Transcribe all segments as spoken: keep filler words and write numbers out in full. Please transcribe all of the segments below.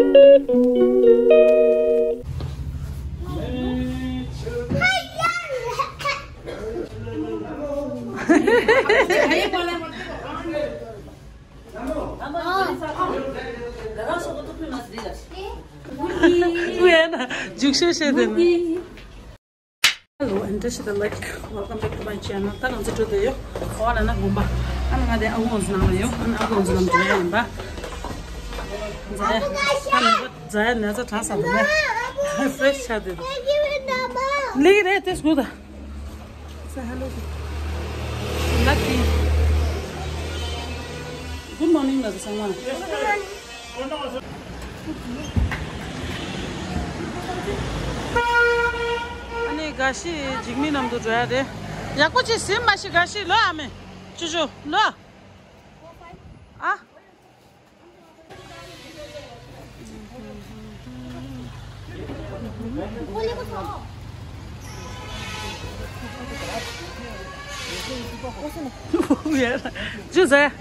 ཀུ་ཡ་ན་འཇུག་ཤོད་བཤད་དེ་ནི། Hello and this is the like, welcome back to my channel. ད་ང་ཚོ་འགྲོ་དེ་ཡོད། ཨོ་ལ་ན་དགོན་པ། ཨ་ན་ང་དེ་ཨ་ཁུ་ང་ཚོ་ནང་ལ་ཡོད། ཨ་ན་ཨ་ཁུ་ང་ཚོ་ནང་འགྲོ་ཡ་ཡིན་པ། ཛ་ཡ། ཨ་ནི་ཛ་ཡ་ན་ཚ་གྲང་ས་དུ་མེ། Fresh ཆ་དེ། ལིག་རེད་དེ་སྒུ་ད། Say hello. Lucky. Good morning ལ་ཚང་མ། ཨ་ནི་དགའ་ཤི་འཇིགས་མེད་ནམ་དུ་འགྲོ་ཡ་རེད། ཡག་པོ་ཅིག་ཟིན་མ་ཤི་དགའ་ཤི་ལོ་ཨ་མེ། ཅུ་ཅུ་ལོ། ཨ། ཅུ་ཟེར།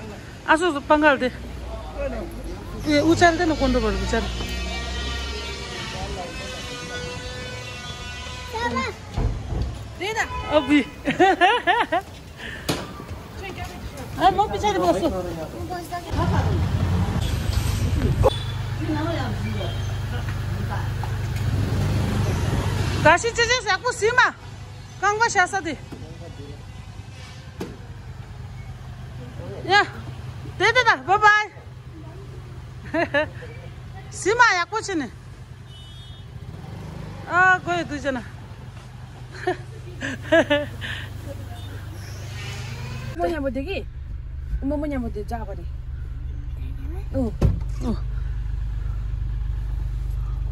ཨ་སོ་སོ་པང་ཁལ་དེ། ཨེ་ཨུ་ཅལ་དེ་ནི་ཀོན་ཏོ་བར་ཨུ་ཅལ། ཨ་བི། ཨ་མོ་པི་ཆ་རི་བོ་སོ། དགའ་ཤི་ཅི་ཅི་ཟག་པོ་སི་མ། རྐང་པ་བཞག་ས་དེ། ཡ། དེ་དེ་ད་བཱའི་བཱའི། སི་མ་ཡག་པོ་བྱས་ནས། ཨ་གོ་ཡི་འདུག་ཅེ་ན། རྨོ་མཉམ་པོ་དེ་གི། རྨོ་མོ་མཉམ་པོ་དེ་འཇགས་པ་རེད། ཨོ། ཨོ།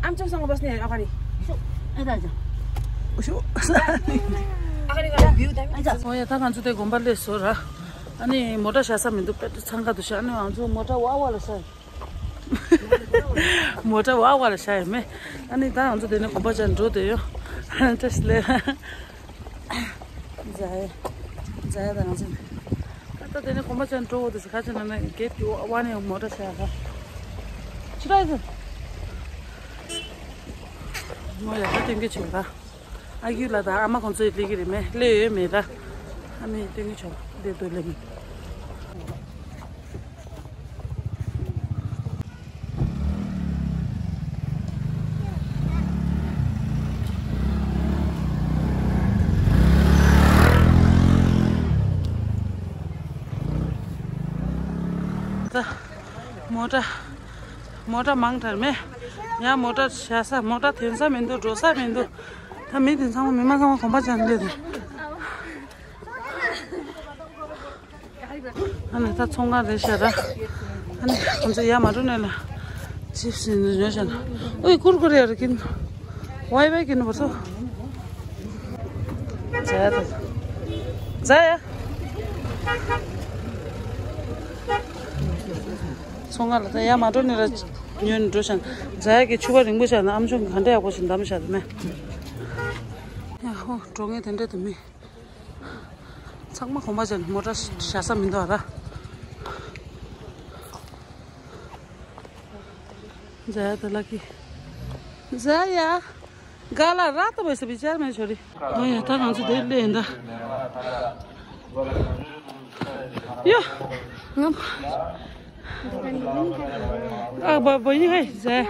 ཨམ་ཅོག་སང་བས་ནས་ཨ་ག་རེ། ཤུ། ཨེ་ད་ཅང་། ཤུ། ཨ་ག་རེ་ག་རེ་བིའུ་ད་མི། ཨོ་ཡ་ད་ང་ཚོ་དེ་དགོན་པ་སླེབས་སོང་ར། ཨ་ནི་མོ་ཊ་བཞག་ས་མི་འདུག་པེ་ཏི་འཚང་ཁ་འདུག་ཤག་ཨ་ནི་ང་ཚོ་མོ་ཊ་ཝ་ཝ་ལ་བཞག་མོ་ཊ་ཝ་ཝ་ལ་བཞག་ཡོད་མེད། ཨ་ནི་ད་ང་ཚོ་དེ་ནས་དགོན་པ་ཅན་འགྲོ་བསྡད་ཡོད། ཨ་ནི་བཀྲ་ཤིས་བདེ་ལེགས། ཛ་ཡ། ཛ་ཡ་ད་ང་ཚོ། ད་ལྟ་དེ་ནས་དགོན་པ་ཅན་འགྲོ་འོ་དེ་ཁ་ཆེ་ན་ནས་གེད་ཀྱི་ཝ་ནས་མོ་ཊ་བཞག་ཡ། ཆུ་ར་ཡི་མོ་ཡ་ད་སྟོན་གྱི་བྱུང་ད། ཨ་ཁུ་ལ་དང་ཨ་མ་ཁོང་ཚོ་ཡི་སླེབས་ཀྱི་རེད་མེད། སླེབས་ཡོད་མེད་ད། ཨ་མས་སྟོན་གྱི་བྱུང་། སླེབས་འདུག་སླེབས་མེད། ད་མོ་ཊ། མོ་ཊ་མང་དྲགས་མེད། ཡང་མོ་ཊ་བཞག་ས་མོ་ཊ་ཐོན་ས་མི་འདུག་འགྲོ་ས་མི་འདུག་ད་མི་དེ་ཚང་མ་མི་མང་ཚང་མ་དགོན་པ་ཅན་སླེབས་དེ། ཨ་ནི་ད་ཚོང་ཁང་རེད་ཤག་ར། ཨ་ནི་ང་ཚོ་ཡར་མ་འགྲོ་ནས་ལ། ཅིབ་སི་ཉོས་ཤག་ན། ཨོའི་ཀུར་ཀུར་ཡ་ར་ཀིན། ཝའི་ཝའི་ཀིན་བར་སོ། ཛ་ཡ་ད། ཛ་ཡ། ཚོང་ཁང་ལ་ད་ཡར་མ་འགྲོ་ནས་ར་ཉོས་ནས་འགྲོ་ཤག་ཛ་ཡ་གི་ཕྱུ་པ་རིང་པོ་ཤག་ན་ཨམ་ཅོག་གི་ག་འདྲ་ཡག་པོ་ཞིག་བདམས་ཤག་ད་མེ། ཡ་ཧོ་འགྲོ་ངེས་དེ་འདྲ་དུ་མེད། ཚང་མ་དགོན་པ་ཅན་མོ་ཊ་བཞག་ས་མི་འདུག་ཨ་ར། ཛ་ཡ་ད་ལ་ཀི། ཛ་ཡ། ག་ལ་ར་ཏོ་བས་སི་བི་ཅར་མེ་ཆོ་རི། ཨོ་ཡ་ད་ང་ཚོ་དེ་སླེབས་ཡིན་ད། ཡ། ང་། ཨ་བ་བ་ཡི་ཧའི་ཟེར།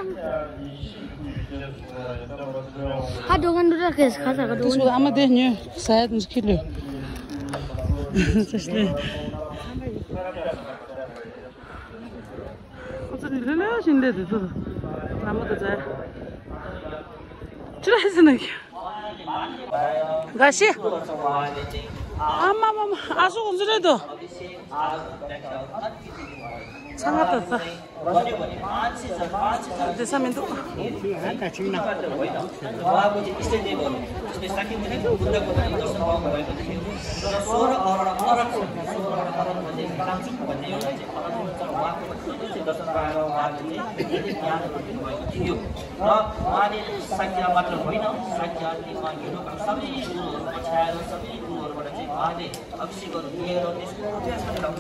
ཧ་འགྲོ་ག་འགྲོ་ར་ཁེ་ཁ་ས་ག་འགྲོ། དུས་ཨ་མ་དེ་ཉོས་ཟ་ཡ་དུས་ཁི་ལོས། ཟ་ལེ། ཁོ་ཚོ་ནི་ལྷོད་ལྷོད་བཞིན་ལས་དུས་ཚོད། ལ་མོ་དུ་ཟ་ཡ། ཅི་ར་ཧི་ཟེར་ན་ཁྱོད། དགའ་ཤི། ཨ་མ་མ་མ་ཨ་སོ་ཁོང་ཚོ་རེད་དོ། ཚང་མ་ད་ད། བསྡད་ས་མི་འདུག་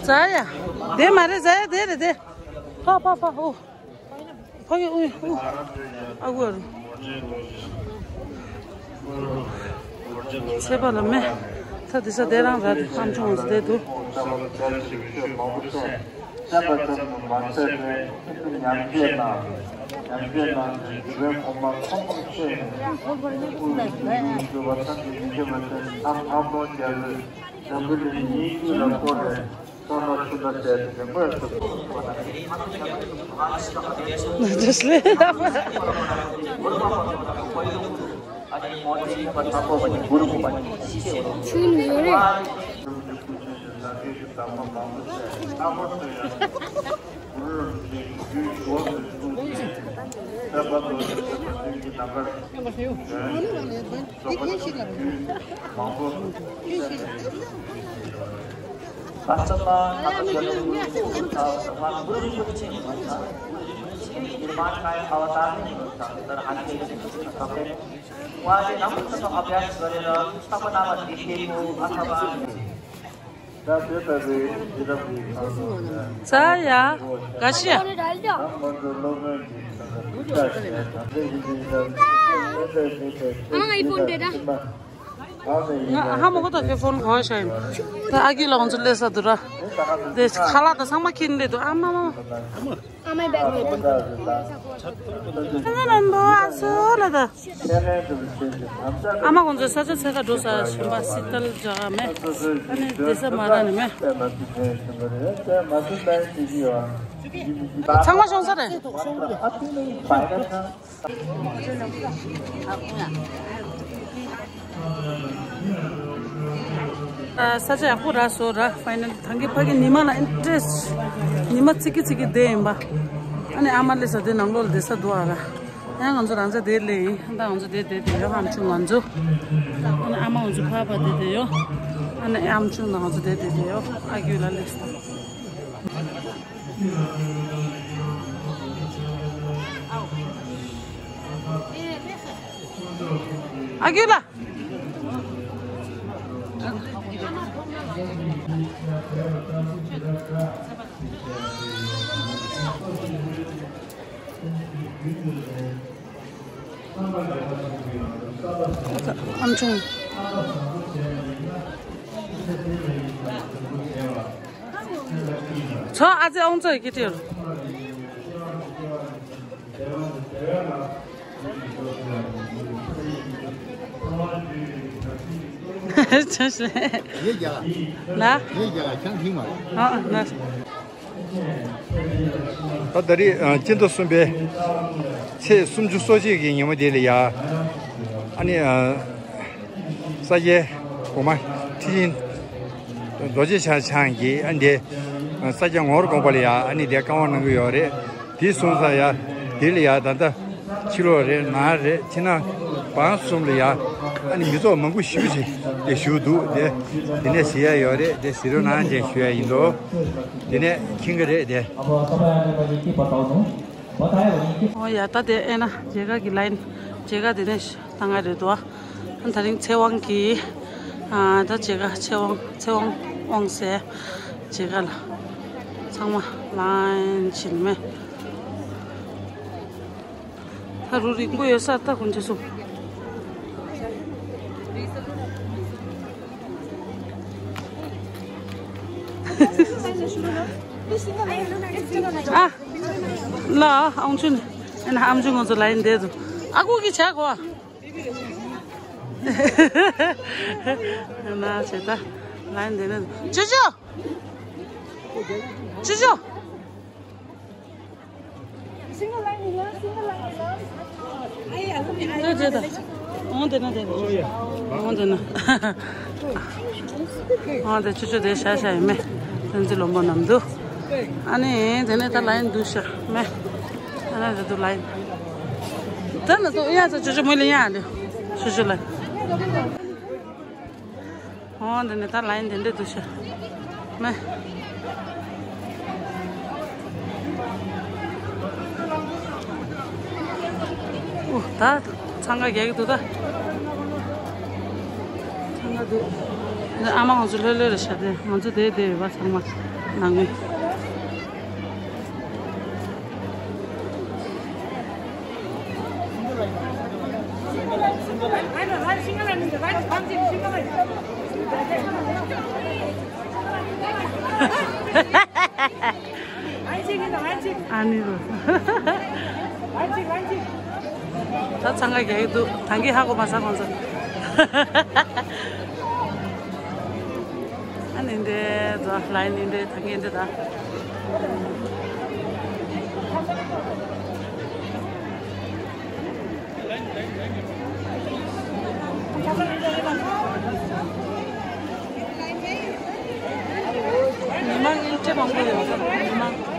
ཟ་ཡ། དེ་མ་རེད་ཟ་ཡ་དེ་རེད་དེ། ཕ་ཕ་ཕ་ཧོ། ཕ་གི་ཨུ་ཨུ་ཨ་གུ་ཨ་རུ། ཚེ་པ་ལ་མེ། ད་དེ་ས་དེ་རང་ར་ཨམ་ཆུང་ངོ་ས་དེ་དུ། བསམ་པ་ཙམ་དུ་མ་ཚད་པའི་ཁྱེད་ཚོ་ཉམས་བཞེས་གནང་། ཉམས་བཞེས་གནང་ནས་འབྲུག་པའི་གོང་མ་ཚང་མར་བཤད་ནས་སྐུ་ཡི་གུ་ཡུ་བ་ཐམས་ཅད་ཉིན་བྱེད་མ་ཚད་ནས་ཐམ་ཐམ་ལོ་རྒྱལ་པོས་འཛམ་བུ་གླིང་ཉིད་སྐུ་ལ་བསྐོར་བའི་བསོད་ནམས་ཆུ་ཟླ་ཟེར་དེ་མོས་སུ། ཆུ་ནི་ཡོད་རེད། ས་ཡ། ག་ཤི་ཡ། ཨ་མ་ང་ཡི་ཕོན་དེ་ད། ང་ཧ་མ་གོ་ད་ཁྱོད་ཕོན་གང་ཤ་ཡིན། ད་ཨ་ཁུ་ལ་ང་ཚོ་སླེབས་ས་འདུག་ར། དེ་ཁ་ལག་ད་ཚང་མ་ཁྱེར་འདི་འདུག་ཨ་མ་མ། ཨ་མའི་བེག་དེ་ཁ་ལག་ལ་འདུག་ཨ་སུ་ལ་ད། ཨ་མ་ཁོང་ཚོ་ས་ཆ་ཚད་ཁ་འགྲོ་ས་ཞིམ་པ་སི་ཏལ་འཇག་མེད། ཨ་ནི་བསྡད་ས་མ་ར་ནི་མེད། ཚང་མ་ཤོང་ས་རེད། ས་ཆ་ཡག་པོ་རག་སོང་ར། ཕའི་ནལ་ཐང་གི་ཕ་གི་ཉི་མ་ལ་ཨིན་ཊི་རེ་སི་ཊི། ཉི་མ་ཚིག་གི་ཚིག་གི་བསྡད་ཡིན་པ། ཨ་ནི་ཨ་མ་སླེབས་ས་དེ་ནང་ལོགས་ལ་བསྡད་ས་འདུག་ཨ་ར། ཡང་ང་ཚོ་རང་ཚ་དེ་ལས་ཡིན། ད་ང་ཚོ་དེ་བསྡད་དེ་ཡོད། ཨམ་ཆུང་ང་ཚོ། ཨ་ནི་ཨ་མ་ང་ཚོ་ཕ་ཕ་བསྡད་དེ་ཡོད། ཨ་ནི་ཨམ་ཆུང་ང་ཚོ་བསྡད་དེ་དེ་ཡོད། ཨ་ཁུ་ལ་སླེབས་སོང་། ཨ་ཁུ་ལ། ཨམ་ཆུང་། ཚོ་ཨ་ཙི་ཨོང་ཚོ་ཡི་གེ་ཏིར། ཡེ་རྒྱ། ལ། ཡེ་རྒྱ་ལ་ཆང་ཐིང་མ། ཨ་ན། ད་ད་རེས་ཨ་སྤྱི་ཟླ་གསུམ་པའི་ཚེས་སུམ་ཅུ་སོ་གཅིག་གི་ཉིན་མོ་དེ་ལ་ཡ། ཨ་ནི་ཨ་ས་སྐྱའི་གོང་མ་ཁྲི་ཆེན་རྡོ་རྗེ་འཆང་འཆང་གིས་ཨ་ནི་དེ་ས་སྐྱ་ངོར་དགོན་པ་ལ་ཡ་ཨ་ནི་དེ་བཀའ་དབང་གནང་གི་ཡོད་རེད། དེ་སོང་ཙང་ཡ་དེ་ལ་ཡ་ད་ལྟ་ཕྱི་ལོགས་རེད་ནང་རེད་ཕྱི་ནང་བར་གསུམ་ལ་ཡ་ཨ་ནི་མི་ཚོགས་མང་པོ་ཞེ་པོ་ཅིག་དེ་བཞུགས་འདུག་དེ་དེ་ནས་གཟིགས་ཡ་ཡོད་རེད། དེ་གཟིགས་རོགས་གནང་བྱས་ཞུ་ཡ་ཡིན་འདུག་དེ་ནས་མཁྱེན་གྱི་རེད་དེ། ཨོ་ཡ་ད་དེ་ཨེ་ན་མཇལ་ཁ་གི་ལ་ཡིན། མཇལ་ཁ་དེ་ནས་བཏང་ཡ་རེད་འདུག་ཨ་ད་རིང་ཚེ་དབང་གི་ཨ་ད་མཇལ་ཁ་ཚེ་དབང་ཚེ་དབང་དབང་སའི་མཇལ་ཁ་ལ་ཚང་མ་ལ་ཡིན་ཕྱིན་མེད། ད་རུ་རིང་པོ་ཡོད་ས་ད་ཁོང་ཚོ་སུ། ཨ། ལ་ཨང་ཆུན། ཨ་ན་ཨམ་ཆུན་ང་ཚོ་ལ་ཡིན་བསྡད་འདུག་ཨ་ཁུ་གི་ཆ་གོ། ན་བྱེད་ད། ལ་ཡིན་བསྡད་ན་ཅོ་ཅོ། ཅོ་ཅོ། ད་བྱེད་ད། འོང་དེ་ན་དེ། འོང་དེ་ན། འོང་དེ་ཆུ་ཆུ་དེ་ཤ་ཤ་ཡིན་མེ། དོན་ཚེ་ལོན་པོ་ནམ་འདུག་ཨ་ནི་དེ་ནས་ད་ལ་ཡིན་འདུག་ཤ་མེ། ཨ་ནི་དེ་དུ་ལ་ཡིན། ད་ན་དུ་ཡ་ད་ཆུ་ཆུ་མི་ལ་ཡ་ལེ། ཆུ་ཆུ་ལ། འོ་འདི་ནི་ད་ལ་ཡིན་འདི་འདྲ་འདུག་ཤ། མེ། ཨུ་ད་འཚང་ཁ་རྒྱག་གི་འདུག་ད། འཚང་ཁ་འདུག་འདི་ཨ་མ་ང་ཚོ་ལྷོད་ལྷོད་རེད་ཤ། དེ་ང་ཚོ་དེ་དེ་ཡོད་པ་ཚང་མ་ནང་མི། ཨ་ནི་རུ། ད་འཚང་ཁ་རྒྱག་གི་འདུག་ད་གིན་ཧ་གོ་མ་ས་ཁོང་ཚོ། ཨ་ནི་འདི་ཚོ་ལ་ནི་འདི་ད་གིན་འདི་ད། མི་མང་ཨིན་ཏྲེ་མང་པོ་ཡོད་ས་མི་མང་།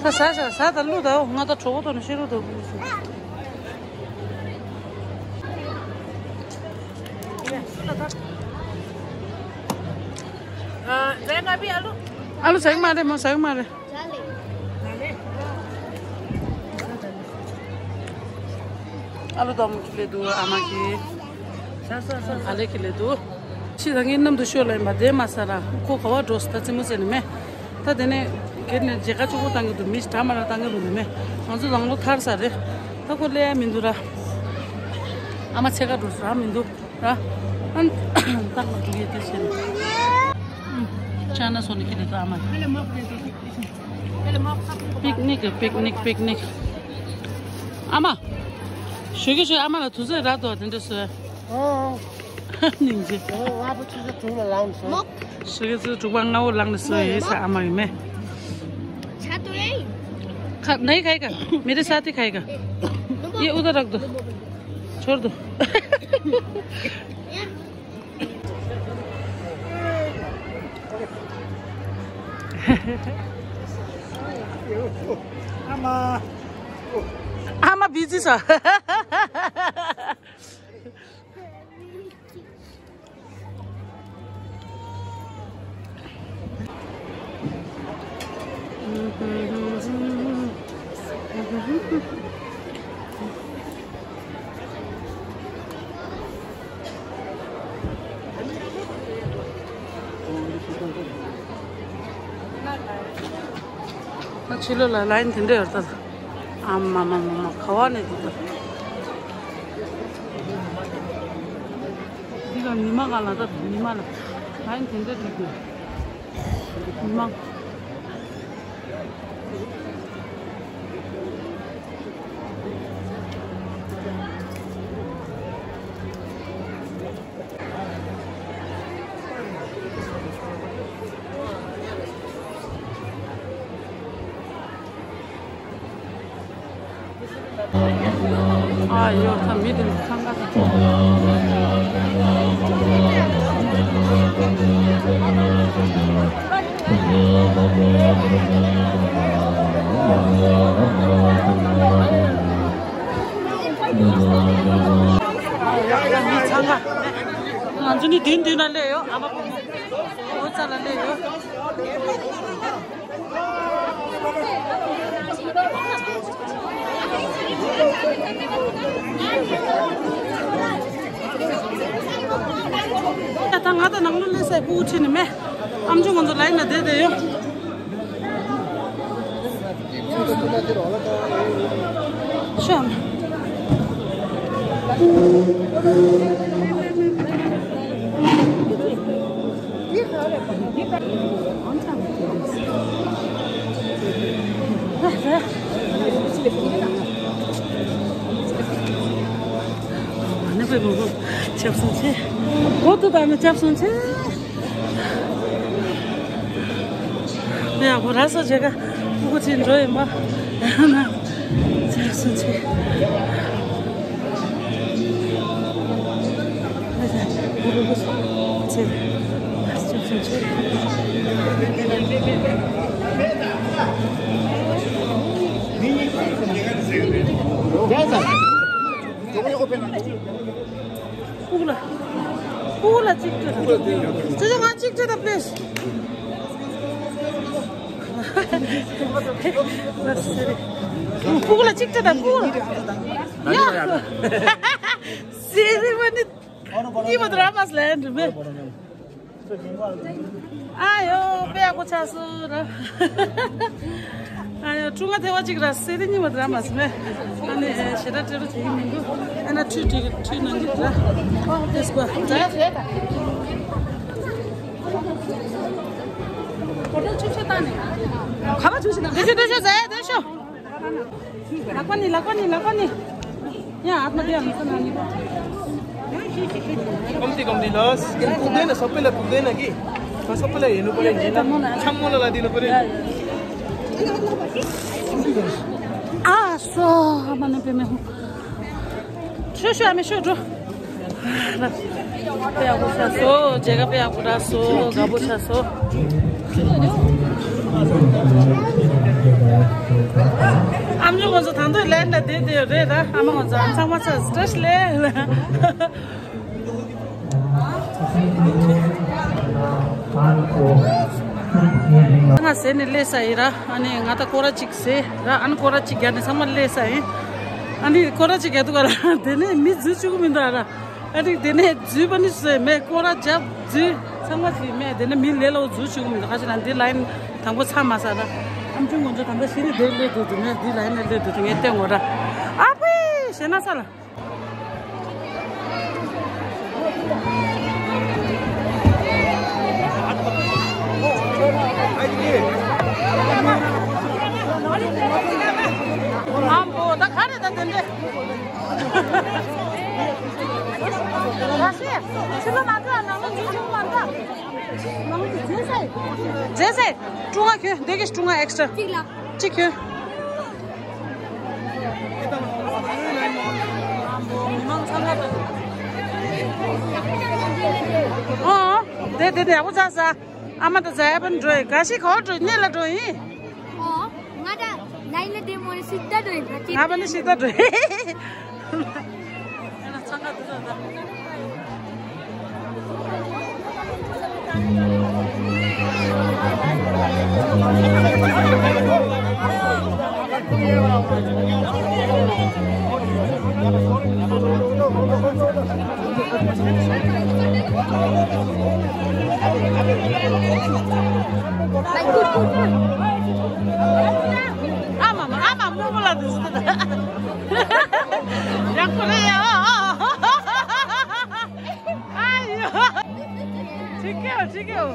ས་ས་ས་ས་ད་ལུ་ད་ང་ད་གྲོགས་པོ་ཐོག་ནས་ཤེས་རུ་ད། ཨ་ལུ་ཟ་གི་མ་རེད་མོ་ཟ་གི་མ་རེད། ཨ་ལུ་དམ་གི་ལས་འདུག་ཨ་མ་གི། ཨ་ལེ་གི་ལས་འདུག་ཕྱི་ད་ངའི་གནམ་དུ་ཤོར་ལ་ཡིན་པ་དེ་མ་ས་ར་ཁོ་ག་བ་འགྲོ་སི་ད་རྩེད་མོ་རྩེ་ནི་མེད། ད་དེ་ནས་སྒེར་ནས་མཇལ་ཁ་གཅིག་པོ་བཏང་གི་འདུག་མི་ཞིག་གྲ་མ་ར་བཏང་གི་འདུག་ནི་མེད། ང་ཚོ་རང་ལོ་ཐར་ས་རེད། ད་ཁོ་སླེབས་ཡ་མི་འདུག་ར། ཨ་མ་ཕྱེད་ཀ་འགྲོ་སི་ར་མི་འདུག་ར། ཨན་ཏག་ལ་འགྲོ་གི་དེ་བྱས་ནས། ཅ་ན་སོ་ནི་ཁྱེད་དེ་ད་ཨ་མ། པིག་ནིག་པིག་ནིག་པིག་ནིག་ཨ་མ། ཞོགས་ཀྱི་ཞོགས་ཨ་མ་ལ་དུས་ཚོད་རག་འདུག་དེ་འདྲ་སོ། ཨོ། སྙིང་རྗེ། ཨོ་ལྔ་པོ་ཆུ་ཚོད་དྲུག་ལ་ལངས་སོང་། ཞོགས་ཀྱི་ཆུ་ཚོད་དྲུག་པ་ལྔ་པོ་ལངས་ནས་སོ་ཡིན་ས་ཨ་མ་ཡིན་མེད། ཁ་ནའི་ཁའི་ཁ་མི་རེ་ས་ཏི་ཁའི་ཁ་ཡེ་ཨུ་ད་རག་འདུག་ཆོར་འདུག་ཨ་མ། ཨ་མ་བི་ཛི་ས། ཕྱི་ལོགས་ལ་ལའིན་དེ་འདྲ་ཡོད་ད། ཨ་མ་མ་མ་མ་ག་བ་ནས་འདི་ད། འདི་ལ་ཉི་མ་ག་ལ་ད་ཉི་མ་ལ་ལའིན་དེ་འདྲ་འགྲིག་གི་མི་མང་། ཨ་ཡོ་ད་མི་དེ་འཚང་ཁ་ད། མི་འཚང་ཁ། ང་ཚོ་ནི་མདུན་མདུན་ལ་སླེབས་ཡོད། ཨ་མ་བུ་མོ་ཨོ་ཙ་ལ་སླེབས་ཡོད། ད་ང་དང་ནང་ལོ་ལས་སའི་སྤུ་གུ་ཁྲིད་ནི་མེད། ཨམ་ཆུ་ང་ཚོ་ལའི་ན་བསྡད་བསྡད་ཡོད། ཤམ། ཆབ་སོང་ཆེ། གོ་ཏུ་དང་ནི་ཆབ་སོང་ཆེ། ཡ་གོ་ར་ས་ཆེ་ག་ཕྲུ་གུ་ཆེ་འགྲོ་ཡིན་པ། ཆབ་སོང་ཆེ། སྤུ་གུ་ལ། སྤུ་གུ་ལ་གཅིག་སྤྲད་དང་། ཅོ་ཅོ་ང་གཅིག་སྤྲད་དང་པླིས། སྤུ་གུ་ལ་གཅིག་སྤྲད་དང་སྤུ་གུ་ལ། ཡ། སེ་རི་བ་ནི། གཉིས་པ་དེ་ར་མ་སླེབས་འགྲིག་མེད། ཨ་ཡོ། དཔེ་ཡག་པོ་ཆགས་སོང་ར། ཨ་ཡོ། ཀྲུང་ང་ཐེ་བ་གཅིག་ར་སེ་རི་གཉིས་པ་དེ་ར་མ་སླེབས། ཨ་ནི་ཞེ་དྲག་སྤྲད་རོགས་བྱེད་ཀྱི་མི་འདུག་ཨ་ན་ཁྲུས་ཁྲུས་ཁྲུས་གནང་གི་ར། ཨེ་སྐོ་ད། ཁ་པར་ཆུ་ཆུ་བཏང་ནས། ཁ་པར་ཆུ་ཆུ་བཏང་། དེ་ཤོ་དེ་ཤོ་ཟ་ཡ་དེ་ཤོ། ལག་པ་ནི་ལག་པ་ནི་ལག་པ་ནི། ཡ་ཨ་མ་དེ་ཡང་མི་ཁ་ན་ནི། ཀོམ་ཏི་ཀོམ་ཏི་ལོས། ཡིན་ཕུག་དེ་ན་སོ་པེ་ལ་ཕུག་དེ་ན་གི། ང་སོ་པེ་ལ་ཡིན་ནུ་པ་རེ་ཡིན་ན། ཆམ་མོ་ལ་ལ་དི་ནུ་པ་རེ། ཨ་སོ་ཨ་མ་ནི་པེ་མེ་ཧུ། ཤོ་ཤོ་ཨ་མེ་ཤོ་འགྲོ། དཔེ་ཡག་པོ་ཆགས་སོང་། མཇལ་ཁ་དཔེ་ཡག་པོ་རག་སོང་། དགའ་པོ་ཆགས་སོང་། ཨ་མྱེས་ཁོང་ཚོ་ད་དུང་ལན་འདྲ་བསྡད་བསྡད་ཡོད་རེད་ད། ཨ་མ་ཁོང་ཚོ་ཨ་ཚང་མ་ཚ་བཀྲ་ཤིས་བདེ་ལེགས། ང་ཟེར་ནས་སླེབས་ས་ཡིན་ར། ཨ་ནི་ང་ད་སྐོར་ར་གཅིག་ཟེར་ར། ཨ་ནི་སྐོར་ར་གཅིག་རྒྱག་ནས་ཚང་མ་སླེབས་ས་ཡིན། ཨ་ནི་སྐོར་ར་གཅིག་རྒྱག་དུས་ག་ལ་དེ་ནས་མི་འཛུལ་བཅུག་གི་མི་འདུག་ཨ་ར། ཨ་ནི་དེ་ནས་འཛུལ་པ་ནི་བཟོས་མེད། སྐོར་ར་རྒྱབ་འཛུལ་ཚང་མ་བྱས་མེད། དེ་ནས་མི་ལས་སླ་པོ་འཛུལ་བཅུག་གི་མི་འདུག་ཁ་ཤས་ན་འདི་ལ་ཡིན་དང་པོ་ཚར་མ་ཟ་ར། ཨམ་ཆུང་ངོ་ཚོ་དང་པོ་ཤི་ནི་དེ་སླེབས་འདུག་དེ་ནས་འདི་ལ་ཡིན་ནས་སླེབས་འདུག་དེ་ངས་བལྟས་ངོ་ར། ཨ་ཕི་ཞེ་ན་ས་ལ། ཨམ་པོ་ད་ག་རེ་ད་དེ་འདྲས། ར་ཤི་ཕྱི་ལོ་མ་འདྲ་ནང་ལོ་ཉིས་ཆུང་མ་འདྲ། ནང་ལོ་རྫས་སའི་རྫས་སའི་ཀྲུང་ང་ཁྱོད་འདི་གི་ཀྲུང་ང་ཨེག་སི་ཊ་གཅིག་ལ་གཅིག་ཁྱོད། ཨོ། དེ་དེ་དེ་ཡག་པོ་ཆགས་ས། ཨ་མ་དང་ཟ་ཡ་པ་འགྲོ་ཡི། ག་ཤི་ག་འགྲོ་གཉེར་ལ་འགྲོ་ཡིན། ཨོ། ང་ད་ནའི་ན་དེ་མོ་ནི་སི་ད་འགྲོ་ཡིན་ད་ཅི། ང་པ་ནི་སི་ད་འགྲོ་ཡིན། ཨ་མ་མ་ཨ་མ་མོ་མོ་ལ་དུ་སུ་ད། ཡག་པོ་རེད་ཡ། ཨ་ཡོ། ཁྲིག་གེའོ་ཁྲིག་གེའོ།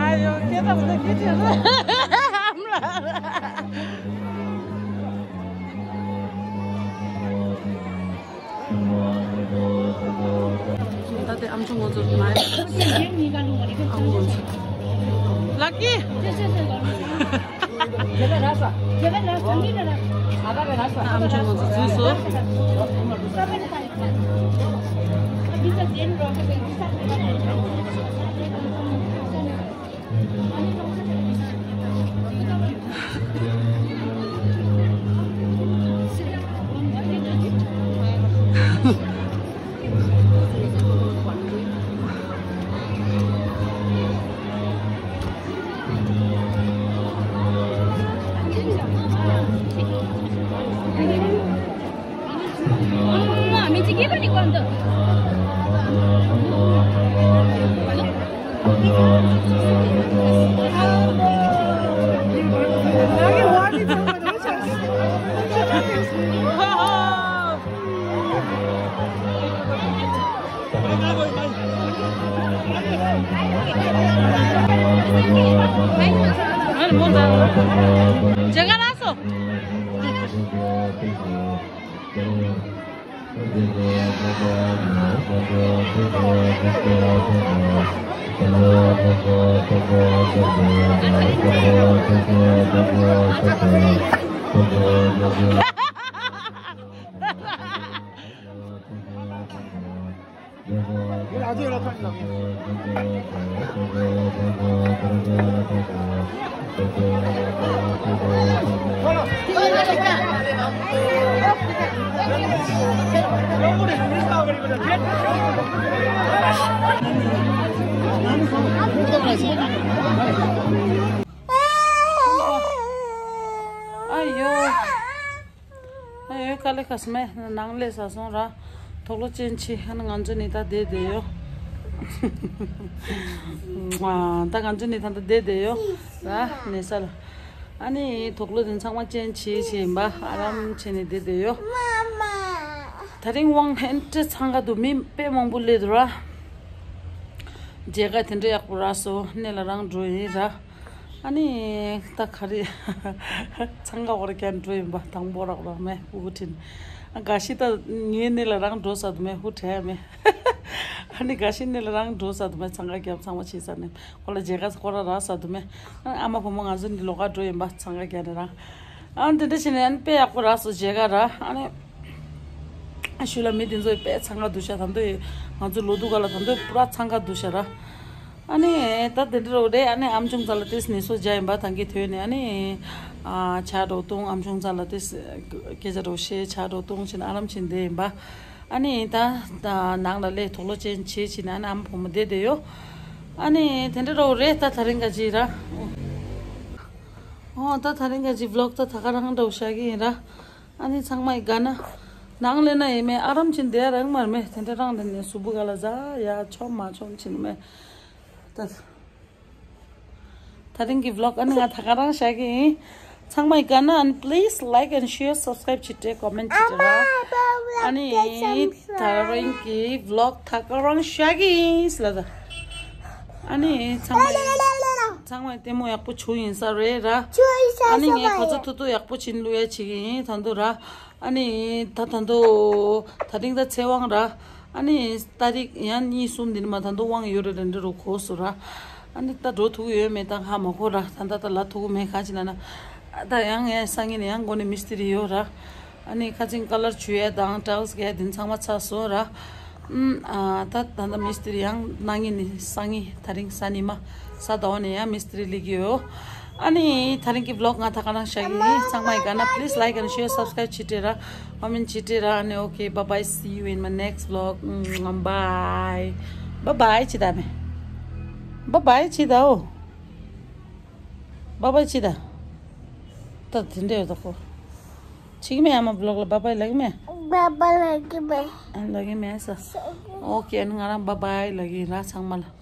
ཨ་ཡོ་ཁྱེད་ད་བུ་ད་ཁྱེད་ཁྱེད་རེད། ཨ་མ་ལ། ད་ལྟའི་ཨམ་ཆུང་ངོ་ཚོ་མ་ཡ། ཨམ་ངོ་ཚོ། ལག་གི། ཨམ་ཆུང་ངོ་ཚོ་འཛུལ་སོང་། ཨ་ཡོ། ཨ་ཡོད་དཀའ་ལས་ཁག་སོང་མེད། ནང་ལས་ཟ་སོང་ར། དུག་ལོག་ཅན་ཆེ། ཨ་ནི་ང་ཚོ་ནི་ད་བསྡད་བསྡད་ཡོད། ཨ་ད་ང་ཚོ་ནི་ད་ལྟ་བསྡད་བསྡད་ཡོད་ར། ནས་ས་ལ། ཨ་ནི་དུག་ལོག་དེ་ཚང་མ་ཅན་ཆེ་ཆེ་ཡིན་པ། ཨ་རམ་བྱས་ནས་བསྡད་བསྡད་ཡོད། དེ་རིང་དབང་ཧན་ཏེ་འཚང་ཁ་འདུག་མི་དཔེ་མང་པོ་སླེབས་འདུག་ར། མཇལ་ཁ་དེ་འདྲ་ཡག་པོ་རག་སོང་། གནས་ལ་རང་འགྲོ་ཡིན་ར། ཨ་ནི་ད་ག་རེ། འཚང་ཁ་བར་ཀྱང་འགྲོ་ཡིན་པ། དང་པོ་རག་རག་མེད་ཧུ་ཧུ་ཁྲིན། ཨ་འགའ་ཞིག་ད་ངའི་གནས་ལ་རང་འགྲོ་ས་འདུག་མེད་ཧུ་ཁྲེ་མེད། ཨ་ནི་འགའ་ཞིག་གནས་ལ་རང་འགྲོ་ས་འདུག་མེད། འཚང་ཁ་རྒྱབ་ཚང་མ་བྱེད་ས་ནས་ཁོ་ལ་མཇལ་ཁ་ཁོ་ར་རག་ས་འདུག་མེད། ཨ་ཨ་མ་བུ་མོ་ང་ཚོ་འདི་ལོགས་ཀ་འགྲོ་ཡིན་པ། འཚང་ཁ་རྒྱབ་ནས་རང་། ཨ་ནི་དེ་འདྲ་བྱས་ནས་ཨ་ནི་དཔེ་ཡག་པོ་རག་སོང་། མཇལ་ཁ་ར། ཨ་ནི་ཤུལ་ལ་མི་དེ་ཚོ་དཔེ་འཚང་ཁ་འདུག་ཤག་ད་དུང་ང་ཚོ་ལོ་དུ་ག་ལ་ད་དུང་པུ་ར་འཚང་ཁ་འདུག་ཤག་ར། ཨ་ནི་ད་དེ་འདྲ་རོ་རེད། ཨ་ནི་ཨམ་ཆུང་ཚ་ལ་ཏིས་ནི་སོ་བརྒྱ་ཡིན་པ། ཐང་གི་ཐོས་ནས་ཨ་ནི་ཨ་ཆ་རོ་ཏུང་། ཨམ་ཆུང་ཚ་ལ་ཏིས་སྐད་ཆ་རོ་ཤེས། ཆ་རོ་ཏུང་ཕྱིན་ཨ་རམ་ཕྱིན་དེ་ཡིན་པ། ཨ་ནི་ད་ད་ནང་ལ་ལས་དུག་ལོག་ཅན་བྱེད་ཕྱིན་ཨ་ནི་ཨམ་བུ་མོ་བསྡད་བསྡད་ཡོད། ཨ་ནི་དེ་འདྲ་རོ་རེད། ད་དེ་རིང་ག་ཅི་ར། ཨོ་ད་དེ་རིང་ག་ཅི་བི་ལོག་ད་ད་ག་རང་འདྲ་བོ་བཞག་གི་ཡིན་ར། ཨ་ནི་ཚང་མ་ཡི་ག་ན། ནང་ལས་ན་ཡིན་མེད། ཨ་རམ་ཕྱིན་དེ་རང་མར་མེད། དེ་འདྲ་རང་ལས་ནས་སུ་བུ་ག་ལ་ཟ་ཡ་ཆོམ་མ་ཆོམ་ཕྱིན་མེད། ད་དེ་རིང་གི་བི་ལོག་ཨ་ནི་ང་ད་ག་རང་བཞག་གི་ཡིན། ཚང་མ་ཡི་ག་ན་ཨ་ནི་please like and share, subscribe བྱེད་དྲེ། comment བྱེད་དྲེ་ར། ཨ་ནི་ད་རིང་གི་བི་ལོག་ད་ག་རང་བཞག་གི་ཡིན་ལ་ད། ཨ་ནི་ཚང་མ་ཡི་ཚང་མ་ཡི་ལྟད་མོ་ཡག་པོ་བྱུང་ཡིན་ས་རེད་ར། ཨ་ནི་ངས་གོ་ཚོད་ཐུབ་ཐུབ་ཡག་པོ་བྱིན་ལུ་ཡ་བྱེད་ཀྱི་ཡིན་ད་དུང་ར། ཨ་ནི་ད་ད་དུང་ད་རིང་ད་ཚེ་དབང་ར། ཨ་ནི་ཏ་རིག་ཡང་གཉིས་གསུམ་འདི་ནི་མ་ད་དུང་དབང་ཡོད་རེད། རེད་འདྲ་རུ་གོ་སོ་ར། ཨ་ནི་ད་འགྲོ་ཐུབ་ཀྱི་ཡོད་མེད་ད་ཧ་མ་གོ་ར། ད་ད་ད་ལ་ཐུབ་ཀྱི་མེད། ག་ཅི་ན་ན་ད་ཡང་ངས་སང་ཉིན་ནས་ཡང་མགོ་ནས་མི་སྟེར་ཡོད་ར། ཨ་ནི་ཁ་ཅིག་ཀ་ལར་བྱུག་ཡས་དང་ཊའིལ་སི་རྒྱག་ཡས་འདི་ཚང་མ་ཚར་སོང་ར། ཨུམ། ཨ་ད་ད་ལྟ་མི་སྟེར་ཡང་གནངས་ཉིན་ནས་སང་ཉིན་ད་རིང་གཟའ་ཉི་མ་གཟའ་ཟླ་བ་ནས་ཡང་མི་སྟེར་སླེབས་ཀྱི་ཡོད། ཨ་ནི་ད་རིང་གི་བི་ལོག་ང་ད་ག་རང་བཞག་གི་ཡིན། ཚང་མ་ཡི་ག་ན་please like and share, subscribe བྱེད་དྲེ་ར། ཨ་མིན་བྱེད་དྲེ་ར། ཨ་ནི་okay, bye bye, see you in my next vlog. Bye bye. Bye bye བྱེད་ད་མེ། Bye bye བྱེད་ད་འོ། Bye bye བྱེད་ད། ད་དེ་འདྲ་ཡོད་ད་ཁོ། བྱེད་ཀྱི་མེད། ཨ་མ་བི་ལོག་ལ་bye bye ལབ་ཀྱི་མེད། Bye bye ལབ་ཀྱི་མེད། ཨ་ལབ་ཀྱི་མེད་ས། Okay, ཨ་ནི་ང་རང་bye bye ལབ་ཀྱི་ཡིན་ར་ཚང་མ་ལ།